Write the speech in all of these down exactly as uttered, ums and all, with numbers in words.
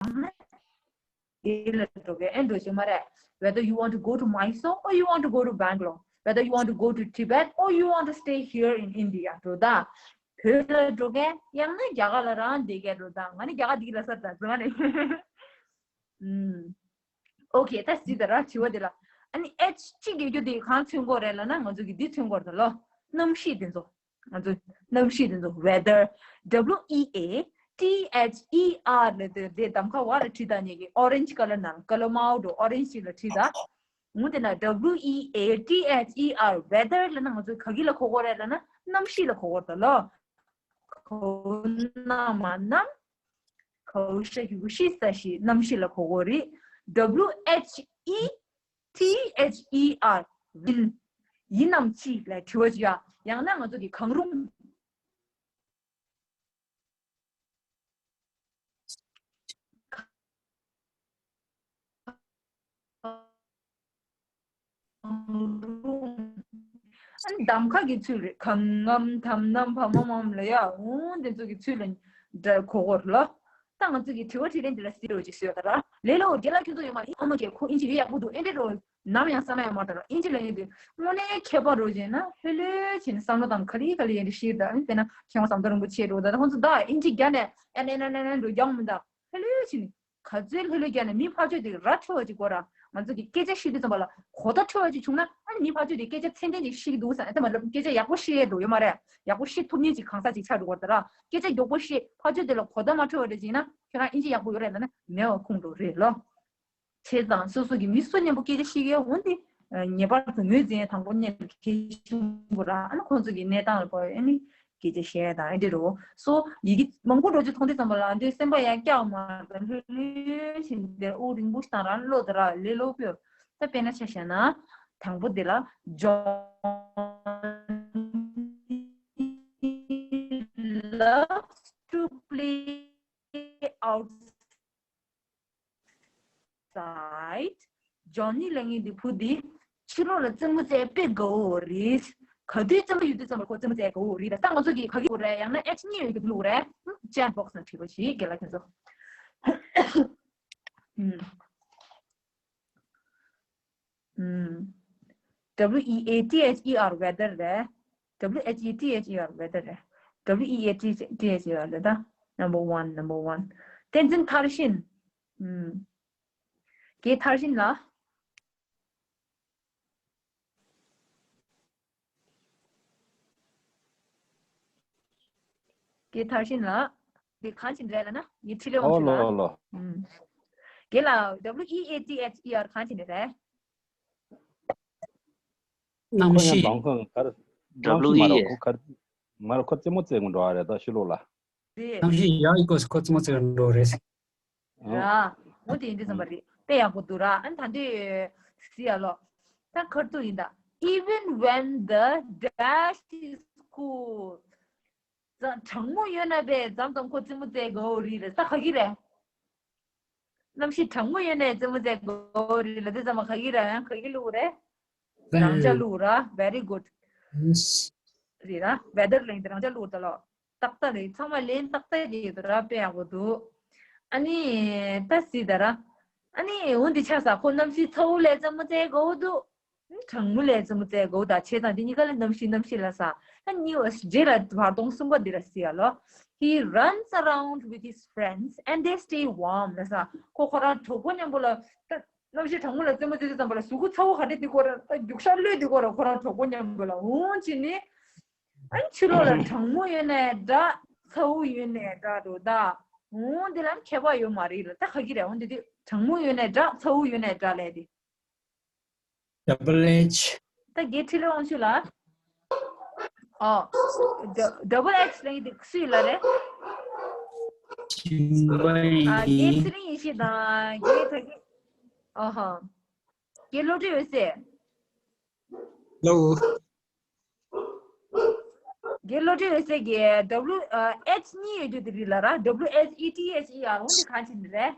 ན་དེ་ལ་འགྲོ་གི་ཨེ་འགྲོ་ཞིག་མ་རེད། Whether you want to go to Mysore or you want to go to Bangalore, whether you want to go to Tibet or you want to stay here in India, འགྲོ་ད། བོད་ལ་འགྲོ་གི་ཡང་ན་རྒྱ་གར་ལ་རང་བསྡད་གི་འགྲོ་ད། ང་ནི་རྒྱ་གར་འདི་གི་ལ་སར་ད་ཟེར་བ་རེད། ཨུམ། ཨོ་ཁེ། ད་སྲིད་ད་ར་དྲི་བ་དེ་ལ། ཨ་ནི་ཨེཆ་གཅིག་ཡོད་རྒྱུ་དེ་གང་མཚོན་གྱི་ཡོད་རེད་ལབ་ན། ང་ཚོ་གི་འདི་མཚོན་གྱི་ཡོད་རེད་ད་ལོ། གནམ་གཤིས་དེ་ཚོ། ང་ཚོ་གནམ་གཤིས་དེ་ཚོ། Weather, W E A T H E R ལབ་དེ་དེ་གདམ་ཁ་བ་ལ་བྲིས་ད་ཉེ་གི་orange colour ནང་ཀ་ལོ་མའོ་འགྲོ་orange ལ་བྲིས་ད། འོ་དེ་ན་W E A T H E R, weather ལབ་ན་ང་ཚོ་ག་གི་ལ་གོ་གོ་རེད་ལབ་ན་གནམ་གཤིས་ལ་གོ་གོ་རེད་ད་ལོ། གའུ་ན་མ་གནམ། གའུ་ཤ་གི་གུ་ཤི་ས་ཤི། གནམ་གཤིས་ལ་གོ་གོ་རེད། W H E T H E R, wind. ཡིན་ནམ་ཅི་ལ་དྲི་བ་ཅི་ཡ། ཡང་ན་ང་ཚོ་གི་གང་རུང་། ཨ་ནི་གདམ་ཁ་གི་ཚུལ་རེད། གང་ངམ་དམ་ནམ་བ་མ་མམ་ལ་ཡ་འོང་དེ་ཚོ་གི་ཚུལ་ལ་འདྲ་གོ་གོ་རེད་ལ། ད་ང་ཚོ་གི་དྲི་བ་དྲིས་ལན་འདི་ལ་སི་རོ་ཅིག་ཟེར་ཡོད་ད་ར། ལེ་ལོ་རྒན་ལགས་ཁྱོད་ཚོ་ཡོད་མ་རེད། ཨ་མ་རྒན་ཁོ་ཨིན་ཇི་ཡོད་ཡག་པོ་འདུག་ཨེ་འདྲ་རོ། ནམ་ཡང་ས་ན་ཡང་མ་དྲ་ར། ཨིན་ཇི་ལ་ཡོད་དུས་དངོས་གནས་མཁས་པ་རོ་བྱས་ན་ལྷོད་ལྷོད་བྱས་ནས་བསམ་བློ་དང་ག་ལེ་ག་ལེ་ཡིན་དུ་ཤེས་ད། དཔེར་ན་མཁས་དབང་ཟམ་གདོང་རིན་པོ་ཆེ་འགྲོ་ད། ད་ཁོང་ཚོ་ད་ཨིན་ཇི་རྒྱ་ནས་ཨེ་ནས་ནས་ནས་ནས་འགྲོ་རྒྱག་མི་ད། ལྷོད་ལྷོད་བྱས་ནས་ག་ཚོད་ལྷོད་ལྷོད་རྒྱག་ནས་མི་ཕར་ཕྱོགས་དེ་ར་འཕྲོད་པ་ཅིག་དགོས་ར། ང་ཚོ་གི་སྐད་ཆ་བཤད་དུས་ཙམ་པ་ལ་གོ་བརྡ་འཕྲོད་པ་ཅིག་བྱུང་ན། ཨ་ནི་མི་ཕར་ཕྱོགས་དེ་སྐད་ཆ་ཚད་ལྡན་ཅིག་བཤད་ཀྱི་འདུག་ཟེར། ཨ་ད་མ་ལབ་སྐད་ཆ་ཡག་པོ་བཤད་འགྲོ་ཡོད་མ་རེད། ཡག་པོ་བཤད་ཐུབ་མཁན་ཅིག་གང་ཟག་ཅིག་ཆགས་འགྲོ་དགོས་རེད་ད་ར། སྐད་ཆ་མགྱོགས་པོ་བཤད། ཕར་ཕྱོགས་དེ་ལ་གོ་བརྡ་མ་འཕྲོད་པ་རེད་ཅིག་ན། ཁྱོད་རང་ཨིན་ཇི་ཡག་པོ་ཡོད་རེད་ལབ་ན་མེད་པ་ཁུངས་འགྲོ་རེད་ལོ། བྱས་ཙང་སོ་སོ་གི་མི་སུ་མཉམ་པོ་སྐད་ཆ་བཤད་ཀྱི་འོན་ཏེ། ངེས་པར་དུ་ངོས་འཛིན་དང་པོ་ཉིད་ལ་གལ་ཆེན་པོ་ར། ཨ་ནི་ཁོང་ཚོ་གི་གནས་སྟངས་ལ་བབས་ཨ་ནི་སྐད་ཆ་བཤད་དང་ཨེ་འདྲ་རོ། སོ་ཡི་གེ་མང་པོ་འགྲོ་རྒྱུ་མཐོང་དུས་ཙམ་པ་ལ་འདི་སེམས་པ་ཡང་སྐྱག་མ་དང་ལྷོད་ལྷོད་བཞིན་དེ་དབུགས་རིང་པོ་ཞིག་བཏང་རང་བློ་དེ་ར་ལས་ལོག་པོ། ད་དཔེར་ན་ཆ་བཞག་ན་དང་པོ་དེ་ལ། Johnny loves to play outside. སའིཌ། ཇོ་ནི་ལབ་མཁན་དེ་བུ་དེ་ཕྱི་ལོགས་ལ་རྩེད་མོ་རྩེ་དཔེ་དགའ་བོ་རེད། ག་དུས་རྩེད་མོ་ཡོད་དུས་ཙམ་པ་ཁོ་རྩེད་མོ་རྩེ་དགའ་བོ་རེད། ད་ལྟ་ང་ཚོ་གིས་ག་གི་ལབ་དགོས་རེད། ཡང་ན་ཨེཆ་གཉིས་ཡོད་ཀྱི་དེ་ལབ་དགོས་རེད། ཅེཊ་བོག་སི་ནང་བྲིས་རོགས་བྱེད་རྒན་ལགས་ཁྱེད་ཚོ། ཨུམ། ཨུམ། W E A T H E R, weather རེད། W H E T H E R, weather རེད། W E A T H E R རེད་ད། Number one, number one. བསྟན་འཛིན་མཐར་ཕྱིན། ཨུམ། རྒན་མཐར་ཕྱིན་ལགས། རྒན་མཐར་ཕྱིན་ལགས། འདི་གང་ཕྱིན་རེད་ལབ་ན། ངའི་འཕྲིན་ལས་དབང་ཕྱུག་ལགས། ཨོ་ལོ། ཨུམ། རྒན་ལགས། W E A T H E R གང་ཕྱིན་རེད། གནམ་ཁོ་ཡང་གཤིས། གདོང་ཁ་གར། གནམ་གཤིས་མ་རེད། ཁོ་གར་མ་རེད། ཁོ་རྩེད་མོ་རྩེ་དགོས་འགྲོ་བ་རེད་ད་ཕྱི་ལོགས་ལ། རེད། གནམ་གཤིས་ཡག་ཡིན་སྐོར་ཁོ་རྩེད་མོ་རྩེ་དགོས་འགྲོ་རེད། ར། འོ་དེ་ཡིན་དུས་ཙམ་པ་རེད། དཔེ་ཡག་པོ་འདུག་ར། ཨ་ནི་ད་འདི་སི་ཡ་ལོ། ད་ཁར་ཐུག་ཡིན་ད། Even when the dash is cool. གྲང་མོ་ཡོད་ན་པས་ཙམ་ཙམ་ཁོ་རྩེད་མོ་རྩེ་དགོས་རེད་ལ་ས་ག་གི་རེད། གནམ་གཤིས་གྲང་མོ་ཡོད་ནས་རྩེད་མོ་རྩེ་དགོས་རེད་ལ་དེ་ཙམ་པ་ག་གི་རེད། ཡང་ག་གི་ལབ་རེད། རང་ཅག་ལབ་ར། Very good. རེད་ར། Weather ལབ་ཡིན་ཏེ་རང་ཅག་ལབ་ད་ལོ། ཏག་ཏག་རེད། ཚང་མ་ལན་ཏག་ཏག་རེད་ཡོད་ར། དཔེ་ཡག་པོ་འདུག་ཨ་ནི་ད་སྲིད་ད་ར། ཨ་ནི་འོ་འདི་ཆགས་ས་ཁོ་གནམ་གཤིས་ཚ་བོ་ལས་རྩེད་མོ་རྩེ་དགོས་འདུག་གྲང་མོ་ལས་རྩེད་མོ་རྩེ་དགོས་ད་བྱས་ཙང་དེ་གཉིས་ཀ་ལ་གནམ་གཤིས་གནམ་གཤིས་ལ་ས། ཨ་ནི་འོ་རྗེས་ལ་བར་སྟོང་གསུམ་པ་འདི་ར་སྲིད་ཡ་ལོ། He runs around with his friends and they stay warm ལ་ས། ཁོ་ཁོ་རང་གྲོགས་པོ་མཉམ་པོ་ལ་ད། གནམ་གཤིས་གྲང་མོ་ལ་རྩེད་མོ་རྩེ་དུས་ཙམ་པ་ལ་གཟུགས་པོ་ཚ་བོ་ག་འདྲས་འདི་སྐོར་ད་རྒྱུག་ཤར་གློད་འདི་སྐོར་ཁོ་རང་གྲོགས་པོ་མཉམ་པོ་ལ་འོང་བྱས་ནས། ཨ་ཕྱི་ལོགས་ལ་གྲང་མོ་ཡོད་ནའི་འདྲ། ཚ་བོ་ཡོད་ནའི་འདྲ་འགྲོ་ད། འོང་འདི་ལ་ཁྱད་པར་ཡོད་མ་རེད་ལ་ད་ག་གི་རེད། འོང་འདི་དུས་གྲང་མོ་ཡོད་ནའི་འདྲ། ཚ་བོ་ཡོད་ནའི་འདྲ་ལས་དེ། Double H. ད་རྒན་འཕྲིན་ལས་དབང་ཕྱུག་ལགས། ཨོ། Double H ལབ་ཡིན་དེ་སུའི་ལ་རེད། ཨ་རྒན་ཚེ་རིང་ཡེ་ཤེས་དང་རྒན་ད་གི། ཨོ་ཧོ། རྒན་བློ་གྲོས་འོད་ཟེར། ལོ། རྒན་བློ་གྲོས་འོད་ཟེར་གྱི་W H གཉིས་ཡོད་རྒྱུ་དེ་རེད་ལ་ར། W H E T H E R འོ་འདི་གང་ཕྱིན་རེད།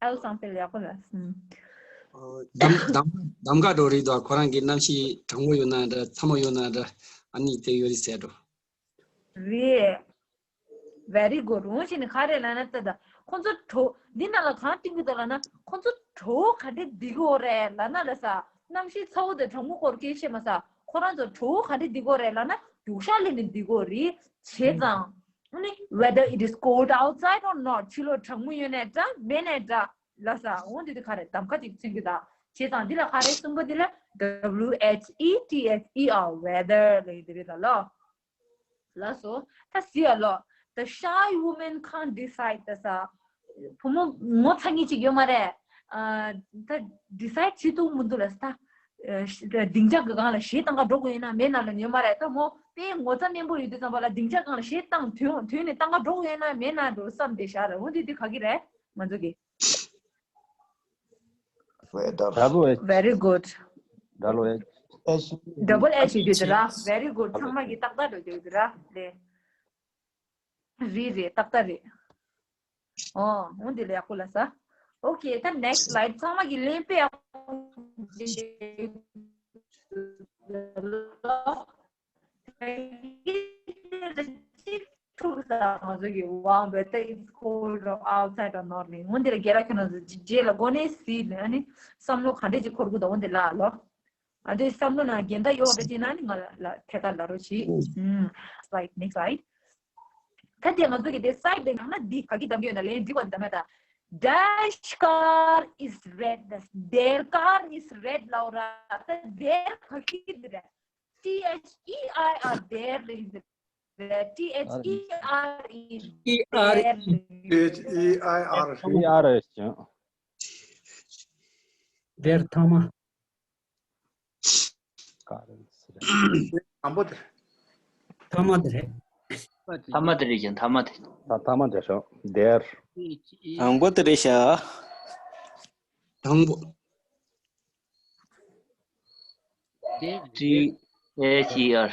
ཨལ་སང་ཕེལ་ཡག་པོ་ལ། ཨུམ། གདམ་གདམ་གདམ་ག་འགྲོ་རེད་དོ། ཁོ་རང་གི་གནམ་གཤིས་གྲང་མོ་ཡོད་ན་འདྲ། ཚ་མོ་ཡོད་ན་འདྲ། ཨ་ནི་དེ་ཡོད་རེད་ཟེར་འགྲོ། རེད། Very good. འོ་ཕྱིན་ནི་ག་རེ་ལབ་ན་ད་ད། ཁོང་ཚོ་བྲོ་འདི་ནང་ལ་གང་བསྟན་གྱི་འདུག་ལབ་ན། ཁོང་ཚོ་བྲོ་བོ་ག་འདྲ་འདི་གོ་རེད་ལབ་ན་ལ་ས། གནམ་གཤིས་ཚ་བོ་དང་གྲང་མོ་སྐོར་སྐད་བཤད་མ་ས། ཁོ་རང་ཚོ་བྲོ་བོ་ག་འདྲ་འདི་གོ་རེད་ལབ་ན། རྒྱུག་ཤར་ལས་ནས་འདི་གོ་རེད། བྱས་ཙང་ཨ་ནི། Whether it is cold outside or not, ཕྱི་ལོགས་གྲང་མོ་ཡོད་ནའི་འདྲ་མེད་ནའི་འདྲ་ལ་ས། འོ་འདི་དེ་ག་རེ་གདམ་ཁ་ཅིག་མཚོན་གྱི་ད། བྱས་ཙང་འདི་ལ་ག་རེ་གསུམ་པ་འདི་ལ་W H E T H E R, weather ལབ་ཡོད་དེ་རེད་ད་ལོ། ལགས་སོ། ད་གཟིགས་ཨ་ལོ། The shy woman can't decide. ད་ས། བུ་མོ་ངོ་ཚ་ངེས་ཅིག་ཡོད་མ་རེད། ཨ། ད་decide བྱེད་ཐུབ་མི་འདུག་ལ་ས། ད་སྡིངས་ཆ་གི་སྒང་ལ་གཞས་བཏང་ག་འགྲོ་དགོས་ཡིན་ན་མེད་ན་ལ་ཡོད་མ་རེད། ད་མོ་དཔེ་ངོ་ཚ་དམན་པོ་ཡོད་དུས་ཙམ་པ་ལ་སྡིངས་ཆ་སྒང་ལ་གཞས་བཏང་དུས་དུས་ནས་བཏང་ག་འགྲོ་དགོས་ཡིན་ན་མེད་ན་འགྲོ་བསམ་བསྡད་བཞག་རེད། འོ་འདི་འདི་ག་གི་རེད། ང་ཚོ་གི། Weather. Very good. Double H. Double H ཡོད་ར། Very good. ཚང་མ་གི་ཏག་ཏག་རེད་ཡོད་ར། རེད། རེད་རེད། ཏག་ཏག་རེད། ཨོ། འོ་འདི་ལ་ཡག་པོ་ལ་ས། Okay, the next slide. ཚང་མ་གི་ལན་དཔེ་ཡག་པོ། ཐུག་ས་ང་ཚོ་གི་one, whether it's cold or outside or not ནི། འོ་འདི་ལ་རྒན་ལགས་ཁྱོད་རང་ཚོ་རྗེས་ལ་འགོ་ནས་གཟིགས་ནས་ཨ་ནི་བསམ་བློ་ག་འདྲས་ཅིག་འཁོར་དགོས་འདུག་འོ་འདི་ལ་ལོ། ཨ་འདི་བསམ་བློ་ནང་འགལ་ཟླ་ཡོད་པ་ཅིག་ན་ནི་ང་ལ་ལ་ཐད་ཀར་ལབ་རོགས་གྱིས། ཨུམ། Slide, next slide. ད་དེ་ང་ཚོ་གི་དེ་side དེ་ནང་ན་འདི་ག་གི་གདམ་གྱི་ཡོད་ན་ལན་འགྲིག་པ་འདམ་ཡ་ད། Dash car is red. Their car is red ལབ་ར། ད་their ག་གི་འདི་རེད། T H E I R, their རེད། T H E R E, E R E. Their རེད། T H E I R. E R ཅང་། Their ཐ་མ། དང་པོ་དེ། ཐ་མ་དེ་རེད། ཐ་མ་དེ་རེད་ཀྱང་ཐ་མ་དེ། ད་ཐ་མ་དེ་ཤོག་དེར། དང་པོ་དེ་རེད་ཤག་དང་པོ། T H E R.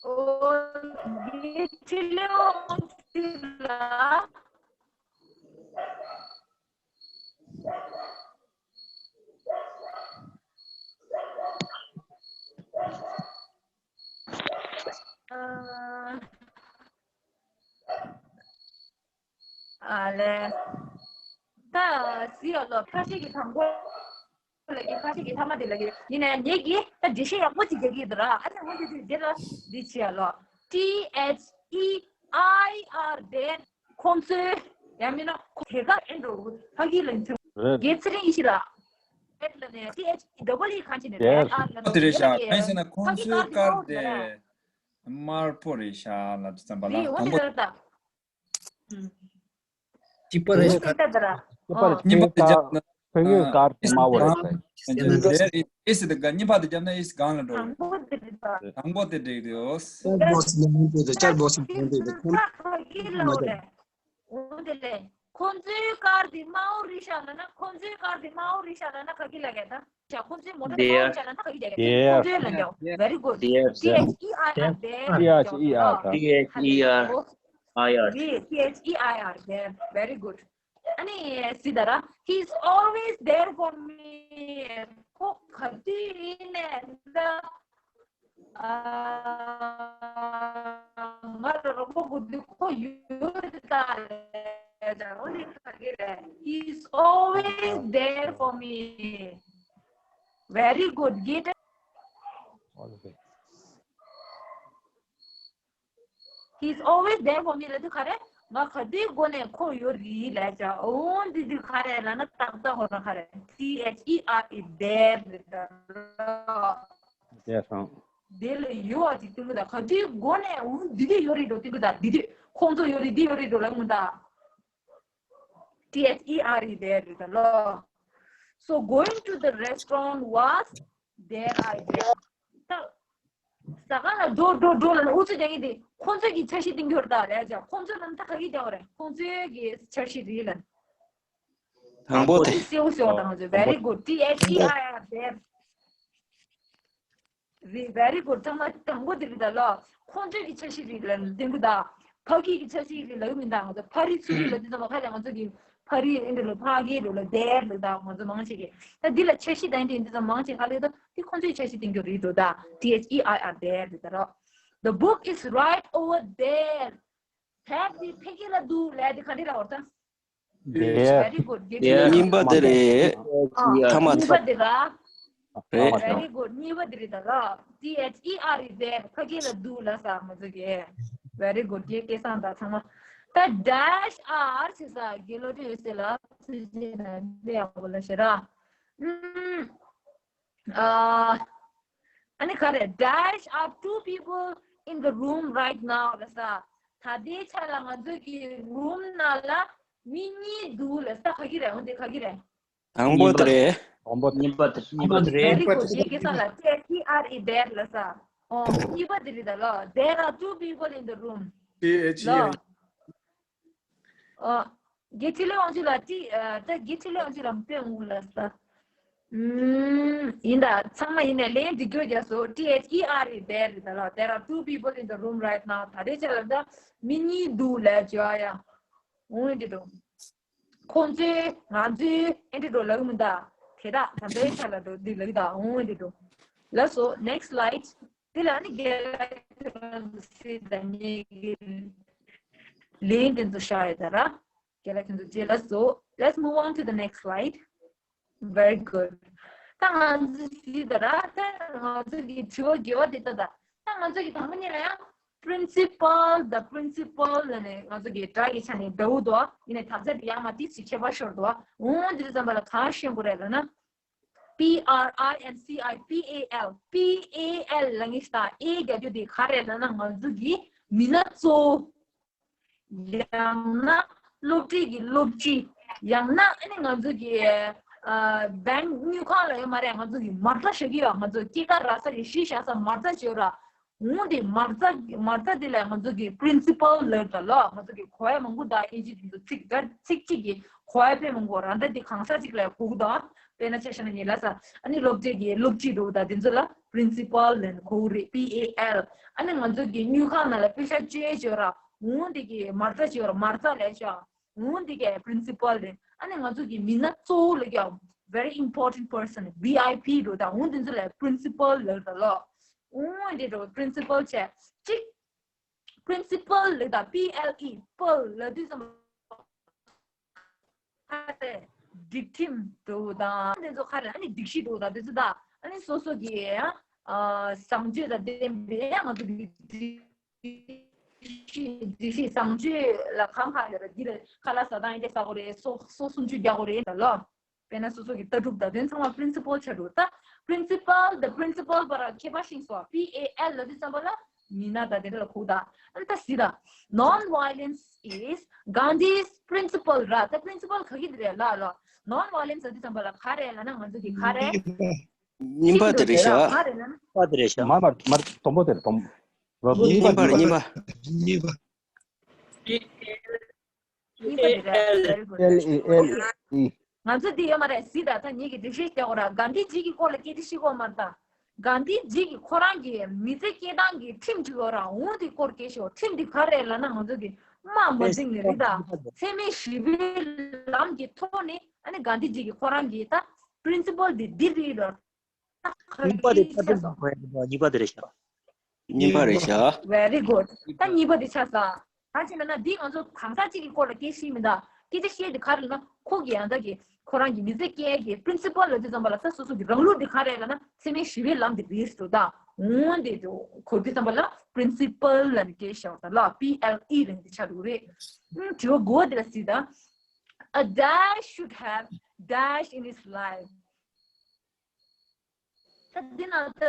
ཨོ། འདི་ཕྱི་ལོགས་ལ། ཨ། ཨ་ལས། ད་གཟིགས་ཨ་ལོ། ཕལ་ཆེར་གྱི་དང་པོ་ལ་གི་ཕལ་ཆེར་གྱི་ཐ་མ་དེ་ལ་གི་ཡིན་ནའི་ངེད་ཀྱིས་ད་འགྲེལ་བཤད་ཡག་པོ་ཅིག་རྒྱག་གི་ཡོད་ར། ཨ་ནི་འོ་དེ་དེ་དེ་ལ་འདི་བྱས་ཨ་ལོ། T H E I R དེ་ཁོང་ཚོའི་ཡང་མིན་ན་ཁོ་དེ་ག་ཨེ་འགྲོ་ཕ་གི་ལ་འཚོ་རེད། རྒྱལ་ཚེ་རིང་ཡིན་ཞིག་ལ། ཨེ་ལ་ནས་T H E double E གང་བྱས་ནས་དེར། ཨ་ལ་ཁོ་དེ་རེད་ཤག་གང་ཡིན་ཟེར་ན་ཁོང་ཚོའི་ཀར་དེ་དམར་པོ་རེད་ཤག་ལབ་ཙམ་པ་ལ། རེད། འོ་དེ་ལ་ད། གཅིག་པ་རེད་ཤག་གཅིག་པ་རེད། གཉིས་པ་དེ་རྒྱབ་ན། ཕ་གིའི་ཀར་དེ་དམར་པོ་རེད་ཤག་དེ་རེད། ཨེ་སི་དེ་ག་གཉིས་པ་དེ་རྒྱབ་ན་ཨེ་སི་གང་ལ་འགྲོ། དང་པོ་དེ་རེད་ད། དང་པོ་དེ་འགྲིག་འདུག་ཅར་བོ་སི་ལ་མི་འདུག་ཅར་བོ་སི་མི་འདུག་ཁོང་ཚོ་ཁ་གི་ལ་འོ་རེད། འོ་དེ་ལས། ཁོང་ཚོའི་ཀར་དེ་དམར་པོ་རེད་ཤག་ལབ་ན། ཁོང་ཚོའི་ཀར་དེ་དམར་པོ་རེད་ཤག་ལབ་ན་ག་གི་ལ་གས་ད། ཁོང་ཚོའི་མོ་ཊ་དམར་པོ་རེད་ཤག་ལབ་ན་ག་གི་ལ་གས། དེར། ཁོང་ཚོའི་ལ་འདྲ། Very good. དེར། T H E I R དེར། T H E I R དེར། T H E I R དེར། Very good. ཨ་ནི་སི་ད་ར། He's always there for me. ཁོ་ག་དུས་ཡིན་ནའི་ད། ཨ། ང་ལ་རོགས་པ་དགོས་དུས་ཁོ་ཡོད་ད་ལས་ད་རོགས་ནི་ག་གི་རེད། He's always there for me. Very good. Get it? Always. He's always there for me ལབ་དུས་ག་རེ། ང་ག་དུས་དགོས་ནའི་ཁོ་ཡོད་རེད་ལབ་བྱ། འོ་འདི་དུས་ག་རེ་ལབ་ན་ཏག་ཏག་ཧོ་ན་ག་རེ། T H E R is there རེད་ད། དེ་ལ་ཡོད་པ་ཅིག་སྟོན་གི་ད། ག་དུས་དགོས་ནའི་འོ་འདི་དུས་ཡོད་རེད་འགྲོ་སྟོན་གི་ད། འདི་དུས་ཁོང་ཚོ་ཡོད་རེད། འདི་ཡོད་རེད་འགྲོ་ལབ་མི་ད། T H E R is there རེད་ད་ལོ། So going to the restaurant was their idea. ད་ཟ་ཁང་ལ་འགྲོ་འགྲོ་འགྲོ་ལབ་ན་ཨུ་ཚུགས་རྒྱག་གི་དེ་ཁོང་ཚོས་ཀྱི་འཆར་གཞི་བཏིང་གི་ཡོད་རེད་ད་ལབ་བྱ། ཁོང་ཚོས་ལབ་ན་ད་ག་གི་རྒྱག་པ་རེད། ཁོང་ཚོས་ཀྱི་འཆར་གཞི་རེད་ལབ། དང་པོ་དེ། སེའུ་སེའུ་དང་ཚོས། Very good. T H E I R there. རེད། Very good. ཚང་མ་དང་པོ་དེ་རེད་ད་ལོ། ཁོང་ཚོས་ཀྱི་འཆར་གཞི་རེད་ལབ་བཏིང་གི་ད། ཕ་གི་གི་འཆར་གཞི་རེད་ལབ་གི་མིན་ད། ང་ཚོ་ཕ་རི་ཚུ་རི་ལབ་དུས་ཙམ་པ་ཁ་ལ་ང་ཚོ་གི་ ཕ་རི་ཨིན་དྲ་ལ་ཕ་གི་རུ་ལ་there ལ་ད་ང་ཚོ་མང་ཆེ་གི་ད་འདི་ལ་འཆར་གཞི་དང་འདི་འདི་ཚོ་མང་ཆེ་ག་ལེ་ད་འདི་ཁོང་ཚོའི་འཆར་གཞི་སྟེང་གི་རེད་འདུག་ད་T H E R E there རེད་ད་རོ། The book is right over there. ཐད་དེ་ཕ་གི་ལ་འདུག་ལས་དེ་ག་འདྲ་ལ་འོར་ད། There. Very good. རྙིང་པ་དེ་རེད། ཐ་མ་གཉིས་པ་དེ་ར། རེད། Very good. གཉིས་པ་དེ་རེད་ད་ལ། T H E R E there. ཕ་གི་ལ་འདུག་ལ་ས་མ་ཟེར་གི། Very good. དེ་སྐལ་བཟང་དང་ཚང་མ། ད་dash R ཟེར་ས་དགེ་སློབ་ཡོད་ཟེར་ལ་ཚིག་རྗེས་ནས་འདི་ཡག་པོ་ལ་ཤེས་ར། ཨ་ཨ་ནི་ག་རེ། Dash are two people in the room right now ལ་ས། ད་ལྟའི་ཆ་ལ་ང་ཚོ་གི་རུམ་ནང་ལ་མི་གཉིས་འདུག་ལ་ས། ག་གི་རེད། འོན་ཏེ་ག་གི་རེད། དང་པོ་དེ་རེད། དང་པོ་གཉིས་པ་དེ། གཉིས་པ་དེ་རེད། Very good. དེ་སྐལ་བཟང་ལ་T H E R E there ལ་ས། ཨོ་གཉིས་པ་དེ་རེད་ད་ལ། There are two people in the room. T H E R E. ལ། ཨ། དགེ་ཕྲིན་ལས་དབང་ཕྱུག་ལགས་ཀྱིས་ཨ་ད་དགེ་ཕྲིན་ལས་དབང་ཕྱུག་ལགས་དཔེ་འོང་ལ་ས། ཨུམ། ཡིན་ད་ཚང་མ་ཡིན་ནས་ལན་འདི་སྐྱོར་རྒྱག་སོ། T H E R E there རེད་ད་ལ། There are two people in the room right now. ད་ལྟའི་ཆ་ལ་ད་མི་གཉིས་འདུག་ལས་བྱ་ཡ། འོང་འདི་འགྲོ། ཁོང་ཚོས་ང་ཚོས་ཨེ་འདྲི་འགྲོ་ལབ་མི་ད། དེ་དག་ད་ལྟའི་ཆ་ལ་འགྲོ་འདི་ལབ་ད། འོང་འདི་འགྲོ། ལགས་སོ། Next slide. དེ་ལ་ནི་རྒན་ལགས་ཁྱོད་རང་ཚོ་སྲིད་དང་ཉེ་གི་ལན་དེ་ཚོ་བཞག་ཡོད་ད་ར། རྒན་ལགས་ཁྱོད་ཚོ་རྗེས་ལ་སོ། Let's move on to the next slide. Very good. ད་ང་ཚོ་སྲིད་ད་ར། ད་ང་ཚོ་གི་དྲི་བ་དགེ་བ་དེ་ལྟ་ད། ད་ང་ཚོ་གི་དང་པོ་ཉིད་ལ་ཡང་principal དང་principal ལ་ནི་ང་ཚོ་གི་སྒྲ་གི་ཆ་ནས་འདྲ་བོ་འདུག་ཡིན་ནའི་དག་ཆ་དེ་ཡང་མ་ཏིག་ཙམ་ཁྱད་པར་ཤོར་འདུག་འོང་དེ་ཙམ་པ་ལ་གང་ཤེས་དགོས་རེད་ལབ་ན། P R I N C I P A L P A L ལ་ངེས་དང་ཨེ་རྒྱག་རྒྱུ་དེ་ག་རེ་ལབ་ན་ང་ཚོ་གི་མི་སྣ་གཙོ་བོ། ཡང་ན་སློབ་གྲྭའི་གི་སློབ་སྤྱི། ཡང་ན་ཨ་ནི་ང་ཚོ་གི་ཨ་bank དངུལ་ཁང་ལ་ཡོད་མ་རེད། ང་ཚོ་གི་མ་རྩ་བཞག་གི་ཡོད། ང་ཚོ་སྐྱེས་སྐར་རག་ས་གི་གཞི་བཞག་ས་མ་རྩ་བྱེད་ཡོད་ར། འོང་དེ་མ་རྩ་མ་རྩ་དེ་ལ་ང་ཚོ་གི་principal ལབ་ད་ལོ། ང་ཚོ་གི་གོ་བ་མང་པོ་དང་ཨིན་ཇི་དེ་ཚོ་ཚིག་འདྲ་ཚིག་གཅིག་གི་གོ་བ་དཔེ་མང་པོ་ར་འདྲ་དེ་གང་ས་གཅིག་ལ་གོ་གི་དང་། དཔེར་ན་ཆ་བཞག་ན་ཉེ་ལ་ས་ཨ་ནི་སློབ་གྲྭའི་གི་སློབ་སྤྱི་འདུག་ད་དེ་ཚོ་ལ་principal ལབ་ནས་གོ་གི་རེད། P A L ཨ་ནི་ང་ཚོ་གི་དངུལ་ཁང་ནང་ལ་པེ་ཤ་བཅོལ་བྱེད་ར། འོང་དེ་གི་མ་རྩ་བྱེད་ར་མ་རྩ་ལས་བྱ། འོང་དེ་གི་principal རེད། ཨ་ནི་ང་ཚོ་གི་མི་སྣ་གཙོ་བོ་ལ་ཀྱང་very important person V I P འདུག་ད་འོང་དེ་ཚོ་ལ་principal ལབ་ད་ལོ། འོང་དེ་འགྲོ་principal བྱས་གཅིག principal ལབ་ད་P L E པལ་ལབ་དུས་ཙམ་ཁ་རེ་སྒྲིག་ཁྲིམས་འདུག་དང་དེ་ཚོ་ཁ་རེ་ཨ་ནི་སྒྲིག་གཞི་འདུག་དང་དེ་ཚོ་དང་ཨ་ནི་སོ་སོ་གི་ཨ་བཟང་སྤྱོད་དང་ལྡན་པའི་ང་ཚོ་གི་སྒྲིག་གཞི་སྒྲིག་གཞི་བཟང་སྤྱོད་ལ་གང་གང་ཡོད་རེད། འདི་ལ་ཁ་ལག་ཟ་སྟངས་ཨེ་འདྲ་ཟ་དགོས་རེད། སོ་སོ་སུམ་ཅུ་རྒྱག་དགོས་རེད་ལ་ལོ། དཔེར་ན་སོ་སོ་གི་ལྟ་གྲུབ་དང་དེ་ཚང་མ་principal ཆགས་འགྲོ། ད་principal དང་principal བར་ཁྱད་པར་ཤིང་སོ། P A L ལབ་དུས་ཙམ་པ་ལ་མི་སྣ་དང་དེ་འདྲ་ལ་གོ་ད། ཨ་ད་སི་ད། Non violence is Gandhi's principle ར། ད་principle ག་གི་དེ་རེད་ལ་ལོ། Non violence ལབ་དུས་ཙམ་པ་ལ་ག་རེ་ལབ་ན་ང་ཚོ་གི་ག་རེ། གཉིས་པ་དེ་རེད་ཤག་ག་རེ་ལབ་ན། པ་དེ་རེད་ཤག་མ་མ་མ་དང་པོ་དེ་རེད་དང་པོ། གཉིས་པ་རེད། གཉིས་པ། གཉིས་པ། གཉིས་པ་དེ་རེད། Very good. L E L E ང་ཚོ་འདི་ཡོད་མ་རེད། སི་ད་ད་ཉིད་ཀྱི་འགྲེལ་བཤད་རྒྱག་དགོས་ར། གྷན་དྷི་ཇི་གི་སྐོར་ལ་སྐད་ཆ་བཤད་དགོས་མ་རེད་ད། གྷན་དྷི་ཇི་གི་ཁོ་རང་གི་མི་ཚེ་སྐྱེལ་སྟངས་ཀྱི་ཁྲིམས་ཅིག་ཡོད་ར། འོང་དེ་སྐོར་སྐད་ཆ་ཤོད། ཁྲིམས་འདི་ག་རེ་ལབ་ན་ང་ཚོ་གི་དམག་མ་འཛིང་ནི་རེད་ད། འཚེ་མེད་ཞི་བའི་ལམ་གྱི་ཐོག་ནས་ཨ་ནི་གྷན་དྷི་ཇི་གི་ཁོ་རང་གི་ད་principle འདི་འདི་རེད་ར། གཉིས་པ་དེ་ཆ་ཚང་དགོས་ཡ་འདུག་གཉིས་པ་དེ་རེད་ཤག་གཉིས་པ་རེད་ཤག Very good. ད་གཉིས་པ་དེ་ཆགས་སོང་། ད་ཅི་ན་ན་འདི་ང་ཚོ་གང་ཟག་གཅིག་གི་སྐོར་ལ་སྐད་ཆ་བཤད་མི་འདུག་སྐད་ཆ་བཤད་དེ་ག་རེ་ལབ་ན་ཁོ་གི་ཡང་དག་གི་ཁོ་རང་གི་མི་ཚེ་སྐྱེལ་གྱི་principle ལབ་དུས་ཙམ་པ་ལ་ད་སོ་སོ་གི་རང་ལུགས་དེ་ག་རེ་ལབ་ན་འཚེ་མེད་ཞི་བའི་ལམ་དེ་རེད་ཟེར་ད། འོང་དེ་དུ་གོ་དུས་ཙམ་པ་ལ་principle ལབ་ནས་སྐད་ཆ་བཤད་པ་ད་ལ་P L E ལབ་ནས་དེ་ཆགས་འདུག་རེད། ཨུམ་དྲི་བ་དགུ་པ་དེ་ལ་གཟིགས་དང་། A dash should have dash in his life. ད་འདི་ན་ད་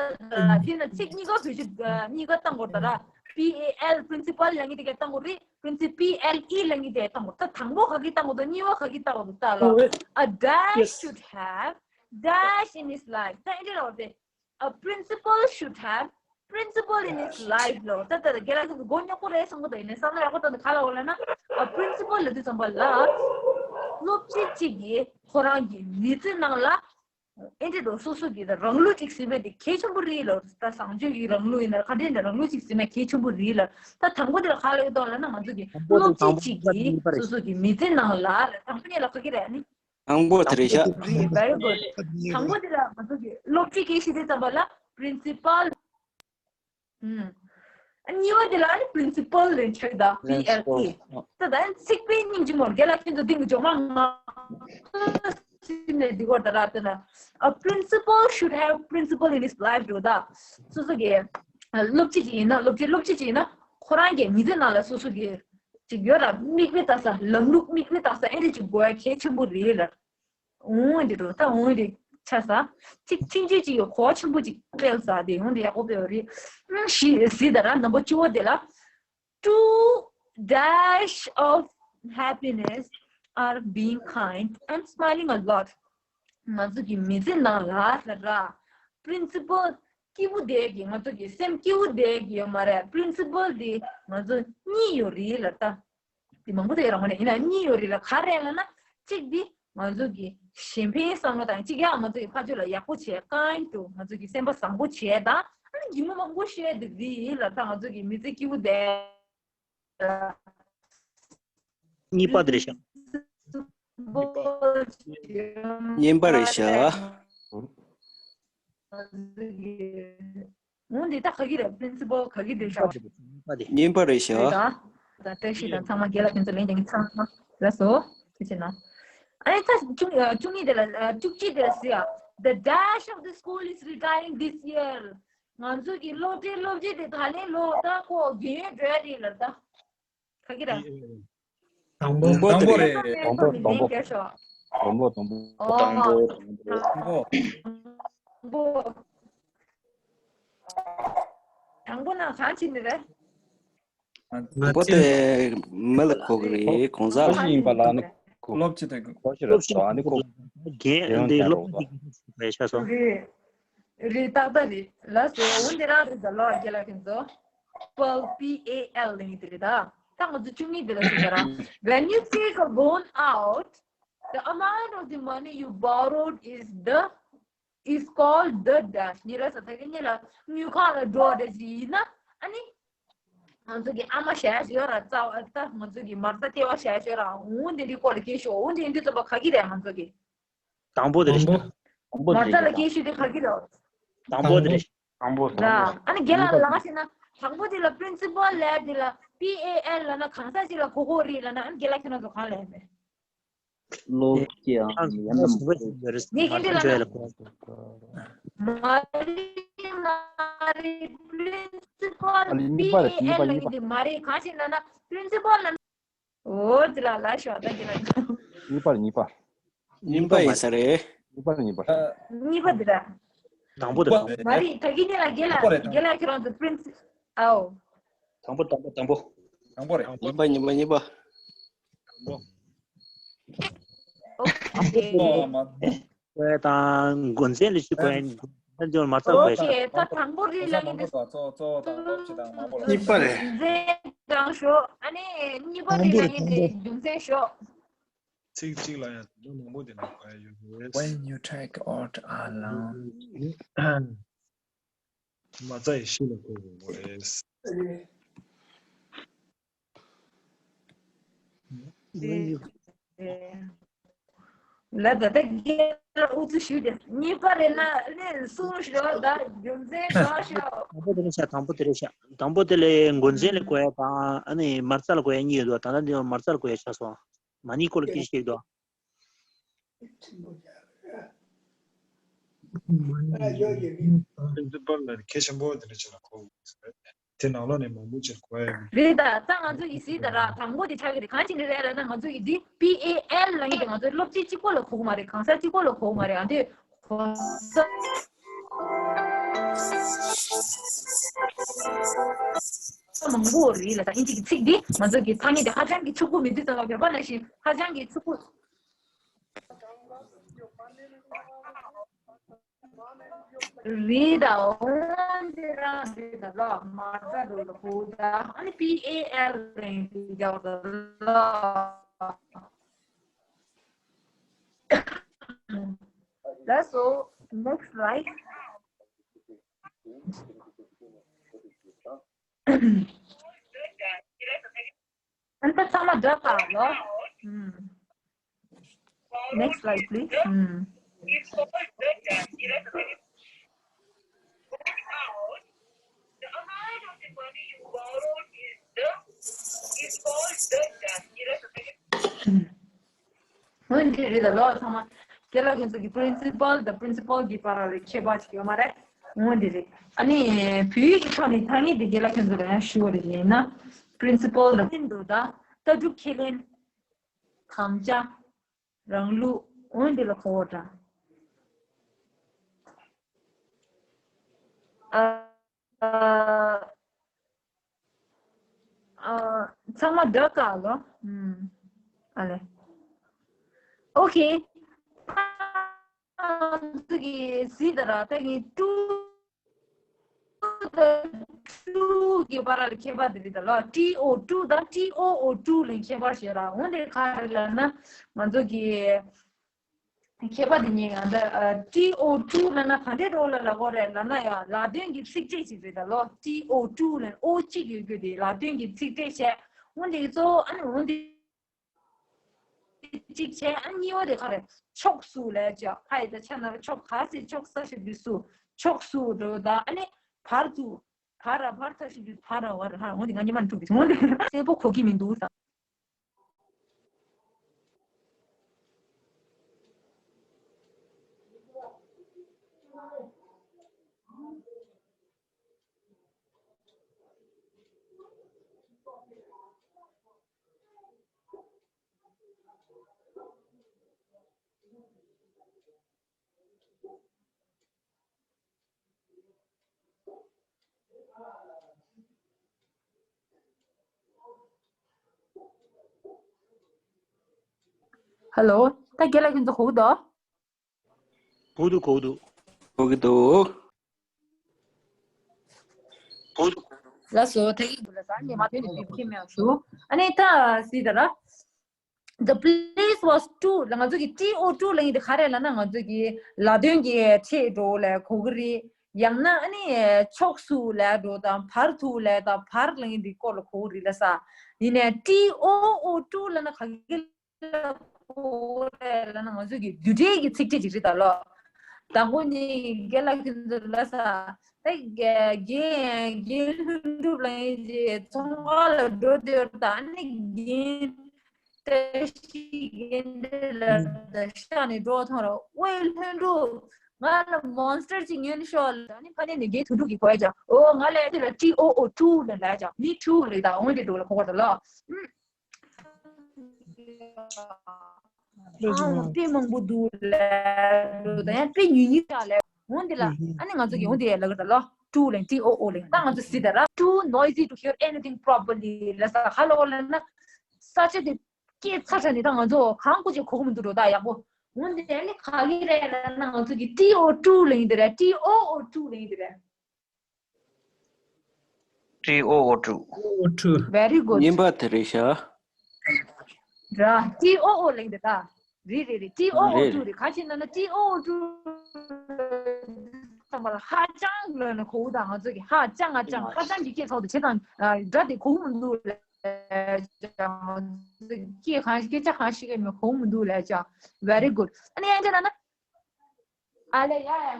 འདི་ན་ཚིག་གཉིས་ཀ་བེད་སྤྱོད་གཉིས་ཀ་བཏང་དགོས་ད་ར། P A L principle ལབ་མཁན་དེ་ག་བཏང་དགོས་རེད། principle P L E ལབ་མཁན་དེ་བཏང་དགོས། ད་དང་པོ་ག་གི་བཏང་དགོས་ད་གཉིས་པ་ག་གི་བཏང་དགོས་ད་ལ། A dash should have dash in his life. ད་ཨེ་འདྲ་ལ་བ་དེ། A principal should have principle in his life ལོ། ད་ད་ད་རྒན་ལགས་ཚོ་མགོ་རྙོག་པོ་རེད་བསམ་གི་འདུག་ཡིན་ནའི་བསམ་བློ་ཡག་པོ་བཏང་ནས་ག་ལ་འོ་ལབ་ན། A principal ལབ་དུས་ཙམ་པ་ལ་སློབ་སྤྱི་གཅིག་གིས་ཁོ་རང་གི་མི་ཚེ་ནང་ལ། ཨེ་འདྲ་དོ་སོ་སོ་གི་ད་རང་ལུགས་ཅིག་ཟིན་པ་དེ་གལ་ཆེན་པོ་རེད་ལ། ད་བཟང་སྤྱོད་ཀྱི་རང་ལུགས་ཡིན་ན་ག་འདྲ་འདྲ་རང་ལུགས་ཅིག་ཟིན་ན་གལ་ཆེན་པོ་རེད་ལ། ད་དང་པོ་དེ་ལ་ག་ལ་ཡོད་དོ་ལབ་ན་ང་ཚོ་གི་དང་པོ་དེ་སློབ་སྤྱི་དང་པོ་གཅིག་གིས་ཡིན་པ་རེད། སོ་སོ་གི་མི་ཚེ་ནང་ལ་དང་པོ་ཉིད་ལ་ག་གི་རེད་ནི། དང་པོ་དེ་རེད་ཤག་རེད། Very good. དང་པོ་དེ་ལ་ང་ཚོ་གི་སློབ་སྤྱི་སྐད་ཤེས་དེ་ཙམ་པ་ལ་principal ཨུམ། ཨ་གཉིས་པ་དེ་ལ་ཨ་ནི་principal ལེན་ཆོག་ད། པི་ཨེལ་ཨི། ད་ད་ཚིག་པའི་སྙིང་རྗེ་མོར་རྒན་ལགས་ཁྱེད་ཚོ་འདི་གི་ཇོ་མ་ང་སིམ་ནས་འདི་གོ་ད་ར་ད་ན། A principal should have principle in his life འགྲོ་ད། སོ་སོ་གི་སློབ་སྤྱི་ཅིག་ཡིན་ན་སློབ་སྤྱི་སློབ་སྤྱི་ཅིག་ཡིན་ན་ཁོ་རང་གི་མི་ཚེ་ནང་ལ་སོ་སོ་གི་ཅིག་ཡོད་ར། མིག་དཔེ་ལྟ་ས་ལམ་ལུགས་མིག་དཔེ་ལྟ་ས་ཨེ་འདྲ་ཅིག་དགོས་ཡ་གལ་ཆེན་པོ་རེད་ལ། འོང་འདི་འགྲོ་ད་འོང་འདི་ཆ་ས། ཚིག་ཆུང་ཆུང་ཅིག་ཡོད་གོ་ཆེན་པོ་ཅིག་སྤེལ་ས་དེ་འོང་འདི་ཡག་པོ་སྤེལ་བ་རེད། ཨང་ཞི་ཟི་ད་ར་number two འོ་དེ་ལ། Two dash of happiness are being kind and smiling a lot. ང་ཚོ་གི་མི་ཚེ་ནང་ལ་ད་ར་principle སྐྱིད་པོ་བསྡད་ཀྱི་ང་ཚོ་གི་སེམས་སྐྱིད་པོ་བསྡད་ཀྱི་ཡོད་མ་རེད། principle དེ་ང་ཚོ་གཉིས་ཡོད་རེད་ལ་ད། དེ་མང་པོ་དེ་རང་ངོས་ནས་ཡིན་ན་གཉིས་ཡོད་རེད་ལ། ག་རེ་ལབ་ན་གཅིག་འདི་ང་ཚོ་གི་གཞན་ཕན་བསམ་བློ་དང་གཅིག་ཡང་ང་ཚོ་གི་ཕ་ཆོས་ལ་ཡག་པོ་བྱས། kind to ང་ཚོ་གི་སེམས་པ་བཟང་པོ་བྱས་དང་ཨ་ནི་ཉིན་མོ་མང་པོ་བཤད་འདི་འདི་ཡིན་ལ་ད་ང་ཚོ་གི་མི་ཚེ་སྐྱིད་པོ་བསྡད། གཉིས་པ་དེ་རེད་ཤག་གཉིས་པ་རེད་ཤག་འོ་འདི་ད་ག་གི་རེད། principle ག་གི་རེད་ཤག་གཉིས་པ་རེད་ཤག་རེད་ད། ད་བཀྲ་ཤིས་དང་ཚང་མ་རྒན་ལགས་ཁྱེད་ཚོ་ལན་རྒྱག་མཁན་ཚང་མ་ལགས་སོ། ཐུགས་རྗེ་གནང་། ཨ་ནི་ད་བཅུ་བཅུ་གཉིས་དེ་ལ་བཅུ་གཅིག་དེ་ལ་ཟེར་ཡ། The dash of the school is retiring this year. ང་ཚོ་གི་སློབ་གྲྭའི་སློབ་སྤྱི་དེ་ད་ལན་ལོ་ད་ཁོ་རྒན་ཡོལ་འགྲོ་ཡ་རེད་ལ་ད། ག་གི་རེད། དང་པོ་དང་པོ་རེད། དང་པོ་དང་པོ། དང་པོ་དང་པོ། ཨོ། དང་པོ་དང་པོ། དང་པོ། དང་པོ་ན་གང་བྱེད་ནི་རེད། དང་པོ་དེ་མི་ལ་གོ་གི་རེད། གང་ཟག་ལ། ཡིན་པ་ལ་ནི་གོ། སློབ་སྤྱི་དེ་གོ་ཞེས་རེད། ཨ་ནི་གོ། རྒན་འདི་སློབ་སྤྱི་རེད་ཤག་སོ། རེད། རེད་ཏག་ཏག་རེད་ལགས་སོ། འོ་འདི་རང་རེད་ད་ལོ་རྒན་ལགས་ཁྱེད་ཚོ། པལ། པི་ཨེ་ཨེལ་ལབ་ཡིན་དེ་རེད་ད། ད་ང་ཚོ་བཅུ་གཉིས་དེ་ལ་ཞུ་དགོས་ར། When you take a loan out, the amount of the money you borrowed is the is called the dash. ཉེ་ར་ས་ད་གི་ཉེ་ལ་དངུལ་ཁང་ལ་འགྲོ་བ་འདྲ་ཞིག་ཡིན་ན་ཨ་ནི། ང་ཚོ་གི་ཨ་མ་བྱས་ཡོད་ར། རྩ་བ་ད་ང་ཚོ་གི་མ་རྩ་ལྟེ་བ་བྱས་ཡོད་ར། འོ་འདི་འདི་སྐོར་ལ་སྐད་ཤོད། འོ་འདི་འདི་ཚོ་བ་ག་གི་རེད་ང་ཚོ་གི། དང་པོ་དེ་རེད། དང་པོ་མ་རྩ་ལ་སྐད་ཤོད་དེ་ག་གི་རེད། དང་པོ་དེ་རེད། དང་པོ་ར། ཨ་ནི་རྒན་ལགས་ལ་ལགས་ཤེ་ན་དང་པོ་དེ་ལ་པི་རིན་སི་པལ་ལབ་དེ་ལ་པི་ཨེ་ཨེལ་ལབ་ན་གང་ཟག་ཅིག་ལ་གོ་གོ་རེད་ལབ་ན་ཨ་ནི་རྒན་ལགས་ཁྱེད་རང་ཚོ་གང་ལབ་ཡིན་པས། སློབ་སྤྱི་ཨང་ཡང་ན་མ་རེད། ངས་ཀྱི་འདི་ལ་ན། མ་རེད་མ་རེད། པི་རིན་སི་པལ་པི་ཨེ་ཨེལ་ལབ་ཀྱི་འདི་མ་རེད། གང་ཞིག་ན་ན་པི་རིན་སི་པལ་ལ། འོ་དེ་ལ་ལ་ཤོག་ད་དེ་ལ། གཉིས་པར་གཉིས་པར། གཉིས་པ་ཡིན་ས་རེད། གཉིས་པར་གཉིས་པར། གཉིས་པ་འདི་ར། དང་པོ་དང་པོ། མ་རེད་ད་གི་ཉེ་ལ་རྒན་ལགས་རྒན་ལགས་ཁྱེད་རང་ཚོ་པི་རིན་སི། ཨའོ། དང་པོ་དང་པོ་དང་པོ། དང་པོ་རེད། གཉིས་པ་གཉིས་པ་གཉིས་པ། ཨོ་ཁེ། ཨོ་མ། ཁོས་དང་འགོ་འཛིན་ལ་ཞུ་དགོས་ཡིན། ཨོ་ཁེ། ད་དང་པོ་རེད་ལབ་མཁན་དེ། གཙོ་གཙོ་གཙོ་བོ་གཙོ་བོ་གཅིག་དང་མང་པོ་ལ། གཉིས་པ་རེད། འགོ་འཛིན་དྲང་ཤོག་ཨ་ནི་གཉིས་པ་རེད་ལབ་མཁན་དེ་རྒྱུ་མཚན་ཤོག་ཚིག་གཅིག་ལ་ཡང་དེ་འདྲ་མང་པོ་དེ་འདྲ་གོ་ཡ་ཡོད་རེད། When you take out a loan. མ་རྩ་ཡི་གཞི་ལ་གོ་དགོས་པ་རེད། ལ་ད་ལྟ་རྒན་ལགས་ཨུ་ཚུགས་ཞུས་ཏེ་གཉིས་པ་རེད་ན་ནི་གསུངས་ཤོག་ད་རྒྱུ་མཚན་ཤོག་ཤོག་དང་པོ་དེ་ལ་བྱ། དང་པོ་དེ་ལ་བྱ། དང་པོ་དེ་ལ་འགོ་འཛིན་ལ་གོ་ཡ་དང་ཨ་ནི་མ་རྩ་ལ་གོ་ཡ་གཉིས་ཡོད་དོ། ད་ལྟ་འདི་མ་རྩ་ལ་གོ་ཡ་ཆགས་སོང་། མ་ནི་ཀོ་ལ་ཀི་ཤིག་དོ། པི་རིན་སི་པལ་ལ་གལ་ཆེན་པོ་དེ་འདྲ་ཅིག་ལ་གོ་དགོས་རེད། དེ་ནང་ལོགས་ནས་མང་པོ་ཅིག་གོ་ཡ་ཡོད། རེད་ད། ད་ང་ཚོ་ཡི་སྲིད་ད་ར་དང་པོ་དེ་ཆགས་ཀྱི་རེད། གང་ཅི་འདྲ་རེད་ལབ་ན་ང་ཚོ་ཡི་འདི་པི་ཨེ་ཨེལ་ལབ་ཡིན་ཏེ་ང་ཚོ་སློབ་སྤྱི་གཅིག་པོ་ལ་གོ་གི་མ་རེད། གང་ཟག་གཅིག་པོ་ལ་གོ་གི་མ་རེད། ཨ་འདི་གོ་ས་མང་པོ་རེད་ལ། ད་ཨིན་ཇི་གི་ཚིག་འདི་ང་ཚོ་གི་ཐ་སྙད་དེ་ཧ་ཅང་གི་ཕྱུག་པོ་མེད་དུས་ཙམ་པ་བོད་པ་ནང་བཞིན་ཧ་ཅང་གི་ཕྱུག་པོ། རེད་ད། འོན་ཏེ་རང་རེད་ད་ལོ། མ་རྩ་འགྲོ་ལ་ཧུ་ད། ཨ་ནི་པི་ཨེ་ཨེལ་རེད་ད་ལོ། ལགས་སོ། Next slide. ཨ་ནི་ད་ཚང་མ་འདྲ་ག་ལོ། ཨུམ། Next slide, please. ཨུམ། འོན་ཏེ་རེད་ད་ལོ་ཚང་མ། དེ་ལ་ཁྱེད་ཚོ་གི་principal དང་principal གི་བར་ལ་ཁྱད་པར་ཅིག་ཡོད་མ་རེད། འོན་ཏེ་རེད། ཨ་ནི་བོད་ཡིག་གི་ཐོག་ནས་ཐ་སྙད་དེ་དེ་ལ་ཁྱེད་ཚོ་ལ་ཡང་ཞུ་བ་རེད། ཡིན་ན་principal དང་ལྷན་དུ་ད་ལྟ་གྲུབ་ཁས་ལེན། དམ་བཅའ། རང་ལུགས། འོན་ཏེ་ལ་གོ་བ་འདྲ། ཨ། ཨ། ཚང་མ་འདྲ་ག་ལོ། ཨུམ། ཨ་ལེ། ཨོ་ཁེ། ཨ་ཙི་གི་སི་ད་ར་ད་གི་ཏུ་ད་ཏུ་གི་བར་ལ་ཁྱད་པར་དེ་རེད་ད་ལོ། ཏི་ཨོ་ཏུ་དང་ཏི་ཨོ་ཨོ་ཏུ་ལ་ཁྱད་པར་ཞེས་ར། འོན་ཏེ་ག་རེ་ལབ་ན་ང་ཚོ་གི་ཁྱད་པར་དེ་གཉིས་ཡང་ད། ཨ། ཏི་ཨོ་ཏུ་ལབ་ན་ག་འདྲའི་འགྲོ་ལ་ལབ་དགོས་རེད་ལབ་ན་ཡང་ལ་དོན་གྱི་ཚིག་ཕྲད་ཅིག་རེད་ད་ལོ། ཏི་ཨོ་ཏུ་ལབ་ན་ཨོ་གཅིག་ཡོད་རྒྱུ་དེ་ལ་དོན་གྱི་ཚིག་ཕྲད་བྱས། འོན་ཏེ་གཙོ་བོ་ཨ་ནི་འོན་ཏེ་གཅིག་བྱས། ཨ་གཉིས་པ་དེ་ག་རེ། ཕྱོགས་སུ་ལབ་ཅག་ཕ་ཡི་ད་ཆ་ན་ཕྱོགས་ག་སེ་ཕྱོགས་ས་ཞབས་ཀྱུ་སུ། ཕྱོགས་སུ་འགྲོ་ད། ཨ་ནི་བར་དུ། བར་ར་བར་ཐ་ཞབས་ཀྱུ་བར་ར་བར་ཧ། འོན་ཏེ་ང་གཉིས་མ་འཁྲུག་དེ་འོན་ཏེ་གསལ་པོ་གོ་གི་མི་འདུག་ད། Hello། ད་རྒན་ལགས་ཁྱེད་ཚོ་གོ་གི་འདུག་གོ་འདུག་གོ་འདུག་གོ་གི་འདུག་ལགས་སོ། ད་ཡིག་འདུག་ལ་ས་ངས་མ་ཐོན་ནས་བོད་ཁྱིམ་ཡང་ཞུ། ཨ་ནི་ད་སི་ད་ར། The place was too ལ་ང་ཚོ་གི་ཏི་ཨོ་ཏུ་ལབ་ཡིན་དེ་ག་རེ་ལབ་ན་ང་ཚོ་གི་ལ་དོན་གྱི་ཕྲད་འགྲོ་ལ་གོ་གི་རེད། ཡང་ན་ཨ་ནི་ཕྱོགས་སུ་ལབ་འགྲོ་དང་བར་དུ་ལབ་དང་བར་ལབ་ཡིན་དེ་སྐོར་ལ་གོ་གི་རེད་ལ་ས། ཡིན་ནའི་ཏི་ཨོ་ཨོ་ཏུ་ལབ་ན་ག་གི་ལ་གོ་གི་རེད་ལབ་ན་ང་ཚོ་གི་རྡུལ་ཕྲན་གྱི་ཚིག་ཕྲད་ཅིག་རེད་ད་ལོ། དང་པོ་ནི་རྒན་ལགས་ཁྱེད་ཚོ་ལ་ས། ད་རྒན་རྒན་ལྷུན་གྲུབ་ལབ་ཡིན་དེ་ཚོང་ཁང་ལ་འགྲོ་དུས་ད་ཨ་ནི་རྒན། བཀྲ་ཤིས་དགེ་འདུན་ལ་ཤག་ནས་འགྲོ་ཐོང་ར། ཝེ་ལྷུན་གྲུབ། ང་ལ་མོན་སི་ཊར་ཅིག་ཉོས་ཤོག་ལ། ཨ་ནི་ཕ་ནས་ནས་རྒན་དོན་གྲུབ་ཀྱིས་གོ་ཡ་ཅག་ཨོ་ང་ལ་དེ་ལ་ཏི་ཨོ་ཨོ་ཏུ་ལ་ལ་ཅག་མི་ཏུ་ལ་ད་འོན་ཏེ་འགྲོ་ལ་གོ་བ་ད་ལ། ཨང་དཔེ་མང་པོ་འདུག་ལ་འགྲོ་ད་ཡང་དཔེ་ཉུང་ཉུང་ཅག་ལ། འོན་ཏེ་ལ་ཨ་ནི་ང་ཚོ་གི་འོན་ཏེ་ལ་ག་ད་ལ་ཏུ་ལ་ཏི་ཨོ་ཨོ་ལ་ད་ང་ཚོ་སི་ད་ར། Too noisy to hear anything properly ལ་ས་ཧ་ལོ་ལ་ན། ས་ཆ་དེ་སྐད་ཚ་ཚ་ནི་ད་ང་ཚོ་གང་གོ་ཅིག་གོ་གི་མི་འདུག་འགྲོ་ད་ཡག་པོ། འོན་ཏེ་ཨ་ནི་ག་གི་རེད་ལ་ན་ང་ཚོ་གི་ཏི་ཨོ་ཏུ་ལ་ཡིན་དེ་རེད། ཏི་ཨོ་ཨོ་ཏུ་ལ་ཡིན་དེ་རེད། ཏི་ཨོ་ཨོ་ཏུ། ཨོ་ཏུ། Very good. གཉིས་པ་དེ་རེད་ཤག་ར། ཏི་ཨོ་ཨོ་ལ་ཡིན་དེ་ད། རེད་རེད་རེད། ཏི་ཨོ་ཨོ་རེད་ཏུ་རེད། ག་ཅི་ན་ན་ཏི་ཨོ་ཨོ་ཏུ། ཚང་མ་ལ་ཧ་ཅང་ལ་ན་གོ་བོ་ད་ང་ཚོ་གི་ཧ་ཅང་ཧ་ཅང་ཧ་ཅང་གི་སྐད་ཚོགས་དེ་བྱེད་དང་སྒྲ་དེ་གོ་མི་འདུག་ལ། སྐད་གང་སྐད་ཆ་གང་ཞིག་གི་མི་གོ་མི་འདུག་ལ་ཅག Very good. ཨ་ནི་ཡང་ཅག་ན་ན། ཨ་ལེ་ཡ་ཡ།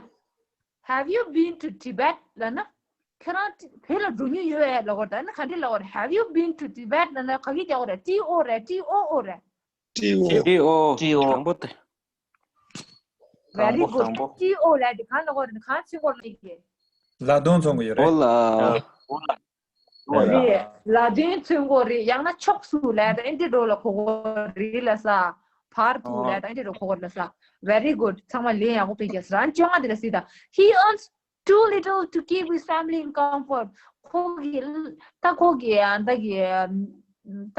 Have you been to Tibet ལ་ན། ཁྱེད་རང་བོད་ལ་འགྲོ་མྱོང་ཡོད་ཨེ་ལ་གོ་ད་ན་ག་འདྲི་ལ་གོ་ར། Have you been to Tibet ལ་ན་ག་གི་རྒྱག་གོ་ར། ཏི་ཨོ་ར་ཏི་ཨོ་ཨོ་ར། ཏི་ཨོ། ཏི་ཨོ། ཏི་ཨོ། དང་པོ་དེ། Very good. དང་པོ། ཏི་ཨོ་ལ་དེ་གང་ལ་གོ་ར་ན་གང་ཚིག་གོ་ར་ལ་གི། ལ་དོན་མཚོན་གི་ཡོད་རེད། ཨོ་ལ། ཨོ་ལ། རེད། ལ་དོན་མཚོན་གོ་རེད། ཡང་ན་ཕྱོགས་སུ་ལ་དང་ཨེ་འདྲི་འགྲོ་ལ་གོ་གོ་རེད་ལ་ས། བར་དུ་ལ་དང་ཨེ་འདྲི་འགྲོ་གོ་གོ་རེད་ལ་ས། Very good. ཚང་མ་ལན་ཡག་པོ་ཕེབས་ཀྱི་རང་བཅོ་ལྔ་དེ་ལ་སྲིད་ད། He earns too little to keep his family in comfort. ཁོ་གི་ད་ཁོ་གི་ཨ་ད་གི་ད།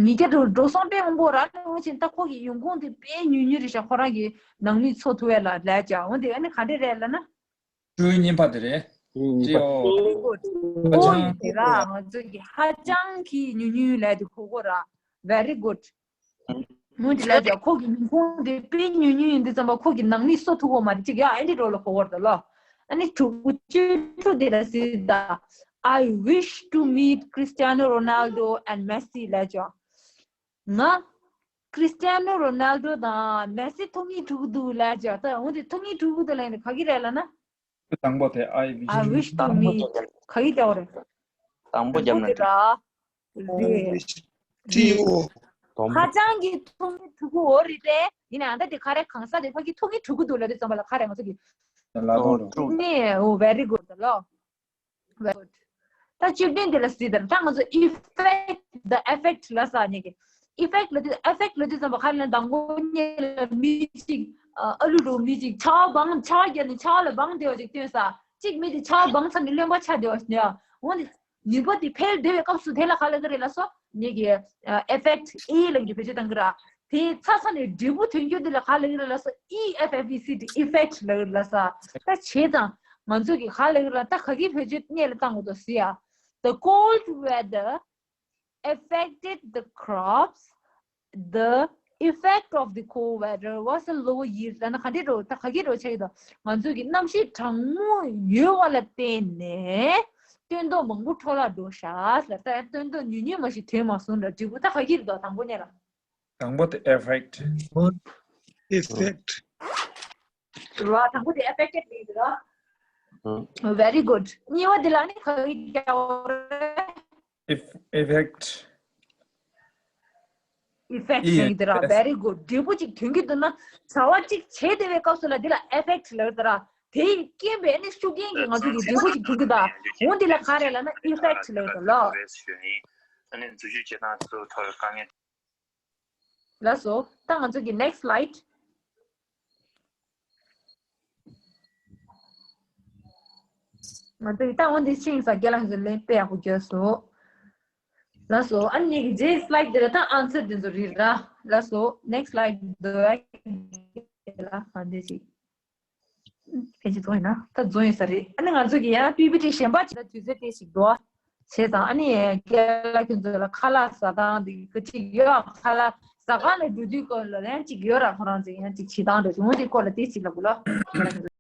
མི་སྐྱ་འགྲོ་འགྲོ་སོང་དཔེ་མང་པོ་རག་ལས་འོང་ཕྱིན་ད་ཁོ་གི་ཡོང་ཁུངས་དེ་དཔེ་ཉུང་ཉུང་རེད་ཤག་ཁོ་རང་གི་ནང་མི་འཚོ་ཐུབ་ཡ་ལ་ལས་ཀྱང་འོན་ཏེ་ཨ་ནི་ག་འདྲས་རེད་ལབ་ན། ཀྲུའུ་གཉིས་པ་དེ་རེད། ཀྲུའུ་གཉིས་པ། ཏི་ཨོ། Very good. ཧ་ཅང་ཨོ་ཡིན་དེ་ར་ང་ཚོ་གི་ཧ་ཅང་གི་ཉུང་ཉུང་ལས་དེ་གོ་གོ་ར། Very good. མུ་འདི་ལ་ཅོ་ཁོ་གི་མིང་ཁུངས་དེ་དཔེ་ཉུང་ཉུང་ཡིན་དུས་ཙམ་པ་ཁོ་གི་ནང་མི་གསོ་ཐུབ་པ་མ་རེད། ཅིག་ཡ་ཨེ་འདྲ་འགྲོ་ལ་གོ་བར་དུ་ལོ། ཨ་ནི་དྲུག་བཅུ་དྲུག་དེ་ལ་སི་ད། I wish to meet Cristiano Ronaldo and Messi ལ་ཅོ། ང་Cristiano Ronaldo དང་Messi ཐུག་སྙིང་འདོད་ཀྱི་འདུག་ལ་ཅོ། ད་འོ་དེ་ཐུག་སྙིང་འདོད་ཀྱི་འདུག་ལ་ཡིན་ན་ག་གི་རེད་ལ་ན། དང་པོ་དེ་I wish I to wish to དང་པོ meet རྒྱབ་ན། ག་གི་རྒྱབ་རེད། དང་པོ་རྒྱབ་ན་འགྲིག་དེ་ར། རེད། ཁ་ཅང་གི་ཐུག་མི་ཐུག་གི་འོ་རེད་དེ། ཡིན་ནའང་ད་དེ་ག་རེ་གང་ས་དེ་ཕ་གི་ཐུག་མི་ཐུག་གི་འདུག་ལ་དེ་ཙམ་པ་ལ་ག་རེ་ང་ཚོ་གི། ལ་དོན་དྲུག་ནས་འོ་very good ལོ། Very good. ད་བཅུ་བདུན་དེ་ལ་སྲིད་དར་ད་ང་ཚོ་effect the effect ལ་ས་ནས་གི། effect ལ་དེ་effect ལ་དེ་ཙམ་པ་ག་རེ་ལ་དང་པོ་ཉིད་ལ་མི་གཅིག་ཨ་ལུ་ལུ་མི་གཅིག་ཆར་པ་བང་ཆར་པ་བརྒྱབ་ནས་ཆར་པ་ལ་བང་བདེ་བ་ཅིག་སྟོན་ས་གཅིག་མི་དེ་ཆར་པ་བང་ཚ་ནས་རློན་པ་ཆགས་བདེ་བ་ཞིག་ནས་འོ་ནི། ནུས་པ་དེ་འཕེལ་བདེ་བའི་སྐབས་སུ་དེ་ལ་ག་ལ་གི་རེད་ལ་སོ། ངེད་ཀྱི་effect E ལ་གི་བེད་སྤྱོད་བཏང་གི་ར། དེ་ཚ་ཚ་ནས་འབྲས་བུ་ཐོན་རྒྱུ་དེ་ལ་ག་ལ་གི་རེད་ལ་སོ། E F F E C T effect ལ་གི་རེད་ལ་ས། ད་བྱས་ཙང་ང་ཚོ་གི་ག་ལ་གི་རེད་ལ་ད་ག་གི་བེད་སྤྱོད་གཉེར་ལ་བཏང་དགོས་དོ་ཟེར་ཡ། The cold weather affected the crops. The effect of the cold weather was a low yield. ལ་ན་ག་འདྲེ་རོ་ད་ག་གི་རོ་ཆ་གི་དོ། ང་ཚོ་གི་གནམ་གཤིས་གྲང་མོ་ཡོད་བ་ལ་བརྟེན་ནས་སྟོན་ཐོག་མང་པོ་འཕྲོ་བརླག་འགྲོ་ཤག་ལ་ད་སྟོན་ཐོག་ཉུང་ཉུང་མ་ཞིག་ཐོན་མ་སོང་ལ་འབྲས་བུ་ད་ག་གི་རེད་དོ་དང་པོ་ཉེ་ལ། དང་པོ་དེ་effect. Effect. རོ་དང་པོ་དེ་affected ལས་རོ། Very good. གཉིས་པ་དེ་ལ་ནི་ག་གི་རྒྱབ་རེད། If effect. Effect ལ་གི་དེ་ར། Very good. འབྲས་བུ་གཅིག་ཐོན་གི་འདུག་ན་བྱ་བ་གཅིག་བྱེད་བདེ་བའི་སྐབས་སུ་ལ་དེ་ལ་effect ལ་གི་དེ་ར། དེའི་རྐྱེན་པས་ནི་ཤུགས་རྐྱེན་གྱིས་ང་ཚོ་གི་འབྲས་བུ་གཅིག་ཐོན་གི་འདུག་འོ་དེ་ལ་ག་རེ་ལ་ན་effect ལ་གི་དེ་ལོ། ཨ་ནི་འཛུལ་ཞུགས་བྱེད་སྟངས་སུ་ཐོག་དཀའ་ངལ། ལགས་སོ། ད་ང་ཚོ་གི་next slide. ང་ཚོ་གི་ད་འོ་འདི་ཤིང་ས་རྒྱ་ལ་ང་ཚོ་ལན་དཔེ་ཡག་པོ་བརྒྱབ་སོང་། ལགས་སོ། ཨ་ནི་གི་རྗེས་slide འདི་ལ་ད་answer འདི་ཚོ་རེད་ར། ལགས་སོ། next slide འདི་ལ་ག་འདི་ཅིག་ཕལ་ཆེར་རྫོང་ཡིན་ན་ད་རྫོང་ཡིན་ས་རེད། ཨ་ནི་ང་ཚོ་གི་ཡང་P P T གཞན་པ་ཅིག་ལ་དུས་ཚོད་དེ་ཞིག་འགྲོ་བྱས་ཙང་ཨ་ནི་རྒན་ལགས་ཁྱོད་ཚོ་ལ་ཁ་ལག་ཟ་སྟངས་དེ་གི་ཅིག་ཡོད། ཁ་ལག་ཟ་ཁང་ལ་འགྲོ་དུས་སྐོར་ལ་ཡང་ཅིག་ཡོད་ར། ཁོ་རང་ཚོ་ཡང་ཅིག་བྱེད་སྟངས་འདྲ་བྱུང་དེ་སྐོར་ལ་དེ་ཅིག་ལབ་དགོས་ལ།